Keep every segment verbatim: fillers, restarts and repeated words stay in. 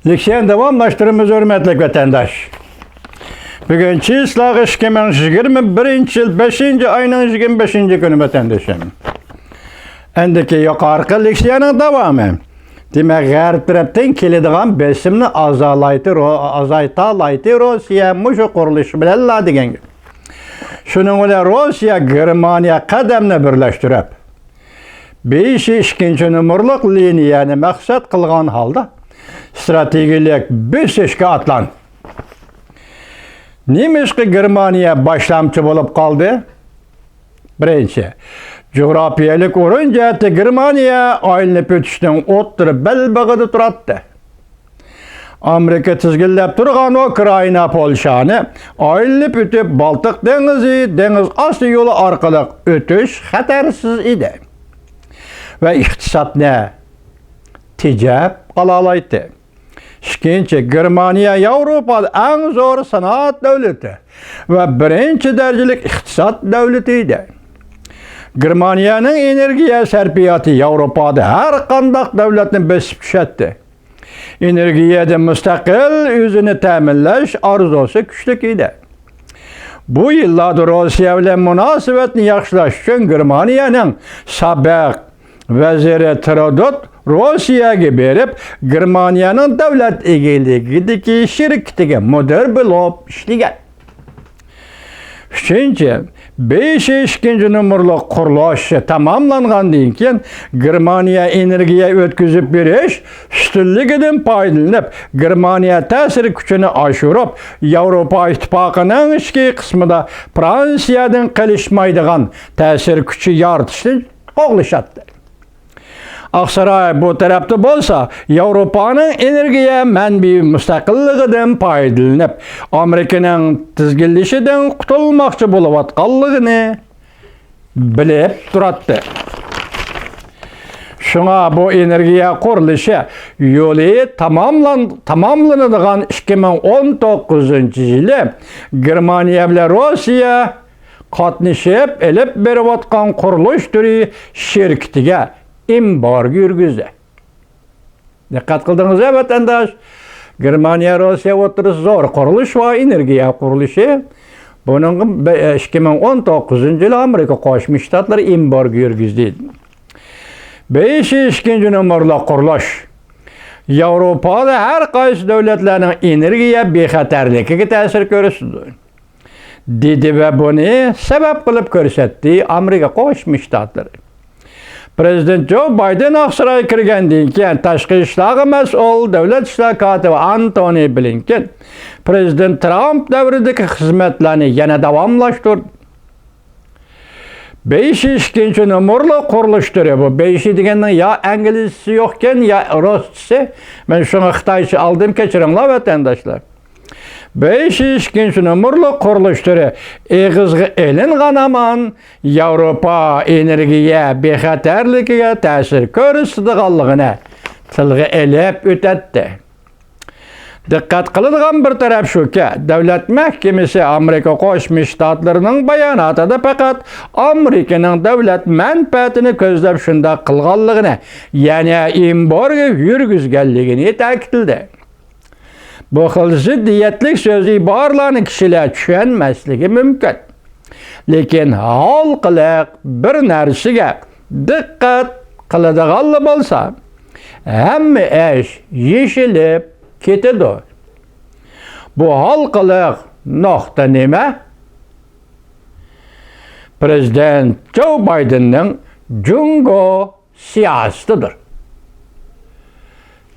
لېكسىيەنى داۋاملاشتۇرىمىز، ھۆرمەتلىك ۋەتەنداش. بۈگۈن چىسلاغا ئىككى مىڭ يىگىرمە بىرىنچى يىل بەشىنچى ئاينىڭ يىگىرمە بەشىنچى كۈنى، ۋەتەندىشىم. ئەندىكى يۇقىرىقى لېكسىيەنىڭ داۋامى. دېمەك، غەرب تەرەپتىن كېلىدىغان بېسىمنى ئازالايتى رو-، ئازايتالايتى روسىيە مۇشۇ قۇرۇلۇش بىلەنلا دېگەن گەپ. شۇنىڭ بىلەن روسىيە گېرمانىيە قەدەمنى بىرلەشتۈرۈپ، بەش ئىككىنچى نومۇرلۇق لىنىيەنى مەقسەت قىلغان ھالدا ئىستراتېگىيەلىك بۆسۈشكە ئاتلاندى. نېمىشقا گېرمانىيە باشلامچى بولۇپ قالدى؟ بىرىنچى، جۇغراپىيەلىك ئورۇن جەھەتتە گېرمانىيە ئايلىنىپ ئۆتۈشنىڭ ئوتتۇرا بەلبېغىدا تۇراتتى. ئامېرىكا تىزگىنلەپ تۇرغان ئۇكرائىنا، پولشانى ئايلىنىپ ئۆتۈپ، بالتىق دېڭىزى، دېڭىز ئاستى يولى ئارقىلىق ئۆتۈش خەتەرسىز ئىدى ۋە ئىقتىسادنى تېجەپ قالالايتتى. ئىككىنچى، گېرمانىيە ياۋروپادا ئەڭ زور سانائەت دۆلىتى ۋە بىرىنچى دەرىجىلىك ئىقتىساد دۆلىتى ئىدى. گېرمانىيەنىڭ ئېنېرگىيە سەرپىياتى ياۋروپادا ھەر قانداق دۆلەتنى بېسىپ چۈشەتتى. ئېنېرگىيەدە مۇستەقىل ئۆزىنى تەمىنلەش ئارزۇسى كۈچلۈك ئىدى. بۇ يىللاردا روسىيە بىلەن مۇناسىۋەتنى ياخشىلاش ئۈچۈن گېرمانىيەنىڭ سابىق ۋەزىرى ترودوت روسىيەگە بېرىپ، گېرمانىيەنىڭ دۆلەت ئىگىلىكىدىكى شىركىتىگە مۇدىر بولۇپ ئىشلىگەن. ئۈچىنچى، بەش ئىككىنچى نومۇرلۇق قۇرۇلۇش تاماملانغاندىن كېيىن، گېرمانىيە ئېنېرگىيە ئۆتكۈزۈپ بېرىش ئۈستۈنلۈكىدىن پايدىلىنىپ، گېرمانىيە تەسىر كۈچىنى ئاشۇرۇپ، ياۋروپا ئىتتىپاقىنىڭ ئىچكى قىسمىدا فرانسىيەدىن قېلىشمايدىغان تەسىر كۈچى يارىتىشنى قوغلىشاتتى. ئاقساراي بۇ تەرەپتە بولسا، ياۋروپانىڭ ئېنېرگىيە مەنبىيى مۇستەقىللىقىدىن پايدىلىنىپ، ئامېرىكىنىڭ تىزگىنلىشىدىن قۇتۇلماقچى بولۇۋاتقانلىقىنى بىلىپ تۇراتتى. شۇڭا بۇ ئېنېرگىيە قۇرۇلۇشى يولى تاماملان-، تاماملىنىدىغان ئىككى مىڭ ئون توققۇزىنچى يىلى گېرمانىيە بىلەن روسىيە قاتنىشىپ ئېلىپ بېرىۋاتقان قۇرۇلۇش تۈرى شىركىتىگە ئېمبارگو يۈرگۈزدى. دىققەت قىلدىڭىزمۇ، ۋەتەنداش؟ گېرمانىيە، روسىيە ئوتتۇرىسىدا زور قۇرۇلۇش بار، ئېنېرگىيە قۇرۇلۇشى. بۇنىڭغا بە-، ئىككى مىڭ ئون توققۇزىنچى يىلى ئامېرىكا قوشما شتاتلىرى ئېمبارگو يۈرگۈزدى. بەش ئىككىنچى نومۇرلۇق قۇرۇلۇش ياۋروپادا ھەر قايسى دۆلەتلەرنىڭ ئېنېرگىيە بىخەتەرلىكىگە تەسىر كۆرسىتىدۇ، دېدى ۋە بۇنى سەۋەب قىلىپ كۆرسەتتى ئامېرىكا قوشما شتاتلىرى. پرېزىدېنت جو بايدېن ئاقسارايغا كىرگەندىن كېيىن، تاشقى ئىشلارغا مەسئۇل دۆلەت ئىشلار كاتىپى ئانتونى بلىنكېن پرېزىدېنت ترامپ دەۋرىدىكى خىزمەتلەرنى يەنە داۋاملاشتۇردى. بەش ئىككىنچى نومۇرلۇق قۇرۇلۇش تۈرى بۇ. بەش دېگەننىڭ يا ئىنگلىزچىسى يوقكەن، يا رۇسچىسى. مەن شۇڭا خىتايچە ئالدىم، كەچۈرۈڭلار، ۋەتەنداشلار. بەش ئىككىنچى نومۇرلۇق قۇرۇلۇش تۈرى ئېغىزغا ئېلىنغان ھامان ياۋروپا ئېنېرگىيە بىخەتەرلىكىگە تەسىر كۆرسىتىدىغانلىقىنى تىلغا ئېلىپ ئۆتەتتى. دىققەت قىلىدىغان بىر تەرەپ شۇكى، دۆلەت مەھكىمىسى ئامېرىكا قوشما شتاتلىرىنىڭ باياناتىدا پەقەت ئامېرىكىنىڭ دۆلەت مەنپەئەتىنى كۆزلەپ شۇنداق قىلغانلىقىنى، يەنى ئېمبارگو يۈرگۈزگەنلىكىنى تەكىتلىدى. بۇ خىل زىددىيەتلىك سۆز ئىبارىلەرنى كىشىلەر چۈشەنمەسلىكى مۇمكىن. لېكىن ھالقىلىق بىر نەرسىگە دىققەت قىلىدىغانلا بولسا، ھەممە ئىش يېشىلىپ كېتىدۇ. بۇ ھالقىلىق نۇقتا نېمە؟ پرېزىدېنت جو بايدېننىڭ جۇڭگو سىياسىتىدۇر.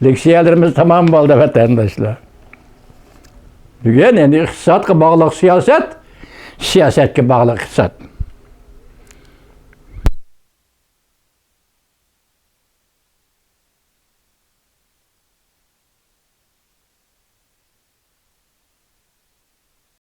لېكسىيەلىرىمىز تامام بولدى، ۋەتەنداشلار. بۈگۈن ئەمدى ئىقتىسادقا باغلىق سىياسەت، سىياسەتكە باغلىق ئىقتىساد.